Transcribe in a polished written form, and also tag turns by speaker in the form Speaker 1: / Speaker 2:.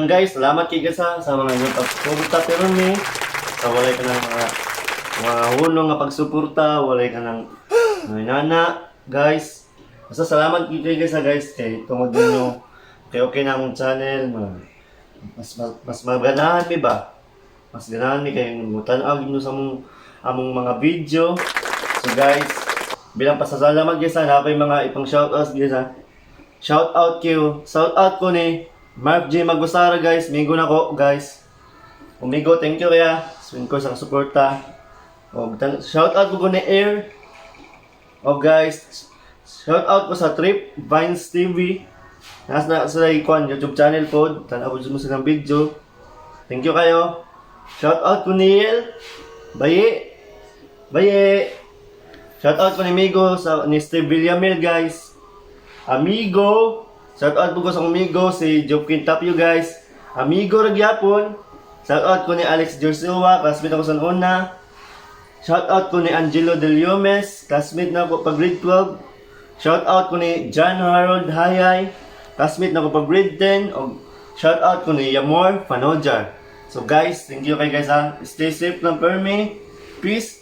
Speaker 1: lang, guys, salamat kay guys ha, sa mga inyong pagsuporta pero ni sa walay ka ng mga hunong nga pagsuporta, walay ka ng mga nana, guys. Basta salamat kay guys ha, guys, kay tungod ninyo kay okay na akong channel, mga, mas maganahan mi ba? Mas ganahan mi kay mutan-aw gyud mo sa among mga video. So guys, bilang pasasalamat, guys ha, naa ko'y mga ipang shoutouts, guys ha. Shout out kayo. Shout out ko ni Mark J. Magusara, guys. Migo na ko, guys. Umigo, thank you kaya. Swing ko sa suporta. O, shout out ko ni Air. O guys, shout out ko sa Trip Vines TV. Nasa na sa ikuan YouTube channel po. Tanaw ko mo silang video. Thank you kayo. Shout out ko ni Neil. Baye. Baye. Shout out ko ni Migo sa ni Steve Villamil, guys. Amigo. Shout out po ko sa amigo si Joaquin Tapio, guys. Amigo ra gyapon. Shout out ko ni Alex Joshua, classmate ako sa una. Shout out ko ni Angelo Del Yomes, classmate na ako pag grade 12. Shout out ko ni John Harold Hayay, classmate na ako pag grade 10. Og shout out ko ni Yamor Fanojar. So guys, thank you kay guys ha. Stay safe lang permi. Peace.